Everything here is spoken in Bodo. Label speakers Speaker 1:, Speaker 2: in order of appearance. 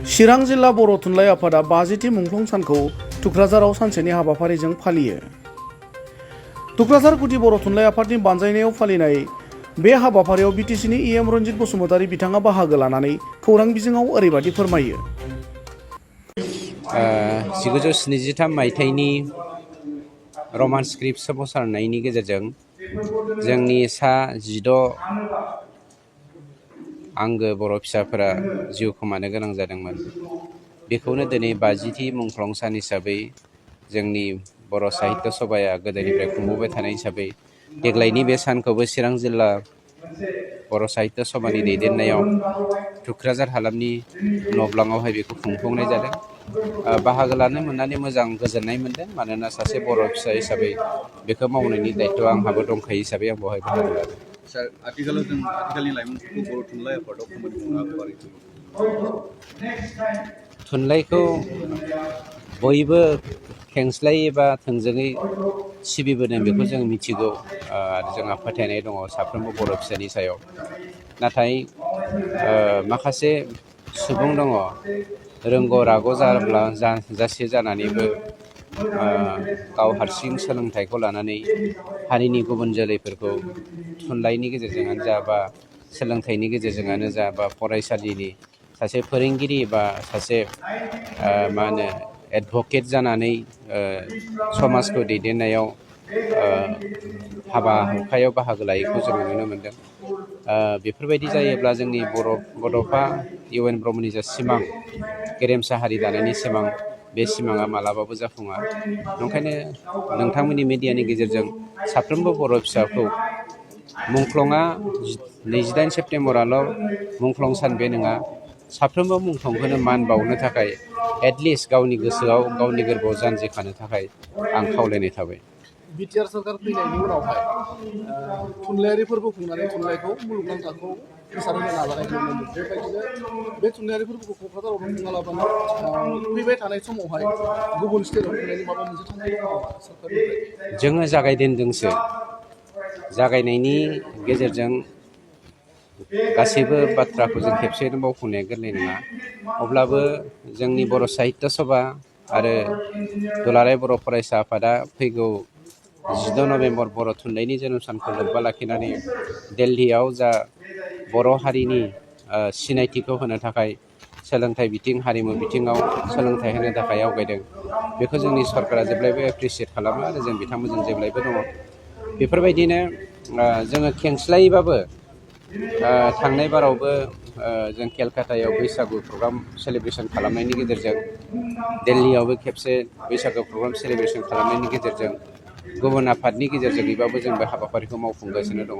Speaker 1: चिरां जिल्ला बर' थुनलाइ आफादा 50थि मुंख्लं सानखौ टुक्राझाराव सानसेनि हाबाफारिजों फालियो। टुक्राझार गुदि बर' थुनलाइ आफादनि बानजायनायाव फालिनाय बे हाबाफारियाव बिटिसिनि इएम रन्जित बसुमतारी बिथाङा बाहागो लानानै खौरां बिजोङाव ओरैबायदि फोरमायो।
Speaker 2: 1973 मायथाइनि रमान स्क्रिप्ट सोमावसारनायनि गेजेरजों जोंनि सा 16 आंगो बर' फिसाफोरा जिउ खोमानो गोनां जादोंमोन। बेखौनो दिनै 50थि मुंख्लं सान हिसाबै जोंनि बर' साहित्य सभाया गोदोनिफ्राय खुंबोबाय थानाय हिसाबै देग्लायनि बे सानखौबो चिरां जिल्ला बर' साहित्य सभानि दैदेननायाव टुक्राझार हालामनि नब्लाङावहाय बेखौ खुंफुंनाय जादों। बाहागो लानो मोननानै मोजां गोजोननाय मोनदों, मानोना सासे बर' फिसा हिसाबै बेखौ मावनायनि दायित्वआ आंहाबो दंखायो हिसाबै आं बेवहाय बाहागो लादों।
Speaker 3: सार, आथिखालनि लाइमोनफोरखौ बर' थुनलाइ आफादाव खामानि मावनो आगबारि
Speaker 2: थुनलाइखौ बयबो खेंस्लायै एबा थोंजोङै सिबिबोदों बेखौ जों मिथिगौ आरो जोंहा फोथायनाय दङ साफ्रोमबो बर' फिसानि सायाव। नाथाय माखासे सुबुं दङ रोंग' राग' जासे जानानैबो गाव हारसिं सोलोंथाइखौ लानानै हारिनि गुबुन जोलैफोरखौ थुनलाइनि गेजेरजोंनो जा बा सोलोंथाइनि गेजेरजोंनो जा बा फरायसालिनि सासे फोरोंगिरि बा सासे एडभकेट जानानै समाजखौ दैदेननायाव हाबा हुखायाव बाहागो लायैखौ जोङो नुनो मोनदों। बेफोरबायदि जायोब्ला जोंनि बड'फा इउ एन ब्रह्मनि जा सिमां, गेरेमसा हारि दानायनि सिमां, बे सिमाङा मालाबाबो जाफुङा। ओंखायनो नोंथांमोननि मिडियानि गेजेरजों साफ्रोमबो बर' फिसाखौ मुंख्लंआ 28 सेप्तेम्बराल' मुंख्लं सान बे नङा, साफ्रोमबो मुंख्लंखौनो मान बावनो थाखाय एटलिस्ट गावनि गोसोआव गावनि गोरबोआव जानजि खानो थाखाय आं खावलायनाय थाबाय।
Speaker 1: बिटिआर सरकार फैनायनि उनावहाय थुनलाइयारि फोरबो खुंनानै थुनलाइखौ मुलुगनां थाखोआव गोसारहोनो नाजानायखौ नुनो मोनो। बेबायदिनो बे थुनलाइयारि फोरबोखौ क'क्राझाराव खुङालाबानो फैबाय थानाय समावहाय गुबुन स्टेटआव खुंनायनि माबा मोनसे थांखि दङ नामा सरकारनिफ्राय?
Speaker 2: जोङो जागायजेनदोंसो। जागायनायनि गेजेरजों गासैबो बाथ्राखौ जों खेबसेयैनो मावफुंनाया गोरलै नङा। अब्लाबो जोंनि बर' साहित्य सभा आरो दुलाराय बर' फरायसा आफादा फैगौ 16 नभेम्बर बर' थुनलाइनि जोनोम सानखौ लोब्बा लाखिनानै दिल्लीयाव जा बर' हारिनि सिनायथिखौ होनो थाखाय सोलोंथाइ बिथिं, हारिमु बिथिङाव सोलोंथाइ होनो थाखाय आवगायदों। बेखौ जोंनि सरकारा जेब्लायबो एप्रिसियेट खालामो आरो जों बिथांमोनजों जेब्लायबो दङ। बेफोरबायदिनो जोङो खेंस्लायैबाबो थांनाय बारावबो जों केलकातायाव बैसागु प्रग्राम सेलिब्रेसन खालामनायनि गेजेरजों, दिल्लीयावबो खेबसे बैसागु प्रग्राम सेलिब्रेसन खालामनायनि गेजेरजों गुबुन आफादनि गेजेरजोंबाबो जों बे हाबाफारिखौ मावफुंगासिनो दङ।